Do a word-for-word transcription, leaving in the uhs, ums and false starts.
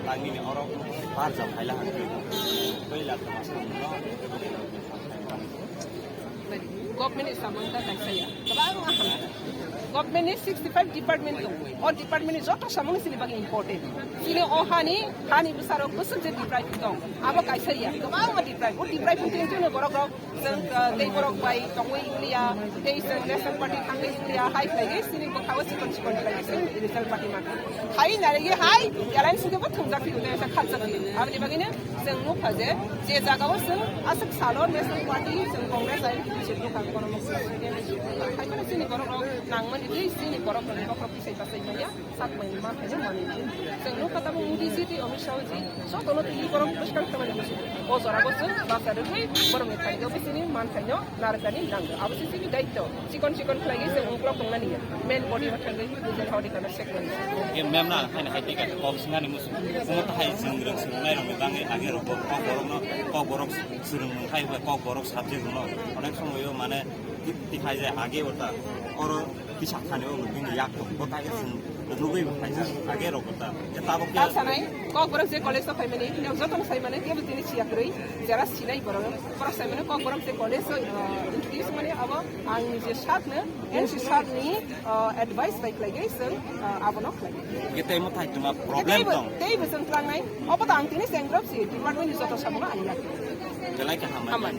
Tangmani oro barja phaila hangkhe. Koila tongma samno. Government ni samung ta kaisa ya. Kwbangma hamya. Government ni sixty five department tongo. O department ni joto samung ni chini bagwi important. Chini o hani, hani bwsarok bwswk je deprive tong. Abo kaisa ya. Kwbangma deprive. O deprive wngtwi wngtwi borok rok Chwng, uh, tei borok bai tongwi wngya, tei chwng National Party thangwi wngya, hai khlaiwi chini bwkhao chikon chikon khlaiwi chwng National Party mankha. Hai narigwi hai alliance hwnkhe bo thwngjak phiyok, tei khatjak phiyok. Aboni bagwino chwng nukha je, je jagao chwng aswk salo National Party, chwng Congress hai chwng nukha kono mokol. Hai phano chini borok rok nangmani tei chini borok rok bokhorok tisai bachai manya. Sakmani manthai no manwi. Chwng nukha tabuk Modi ji tei Amit Shah ji jotono twi borok bwskang khamani muchungo. O jorabo chwng basa rwgwi borokni thani o bisini manthai no narwkani nango. Abo se chini daityo. Chikon chikon khlaiwi chwng uklok tongnani. Main body o thangwi bujal hodi kana sekmani. Ye mem na haino hai tei kok singani muchung. Omo tahai chwng rwng swrwng nai rokni bangwi age rokbo kok borokno kok borok swrwng mung hai kok borok subject no onek somoyo mane twi hai je age ota oro Tisa thani o bini yak tong, bo kaiga sing nugui bo khaisa, age rok ta. Je tabok ke. Ta sanai, kok borok je college o phaimani, nang joto no saimani, kebo tini siya kwrwi, jera sinai borok, borok saimani, kok borok je college o, uh, introduce mani abo, ang je sat no, N C sat ni, uh, advice bai khlai gai, seng, uh, abo no khlai. Ye tei mo thai tuma problem tong. Tei bo seng tlangnai, obo ta ang tini seng drop si, department ni joto samono ang yak. Belai ke hamai. Hamai.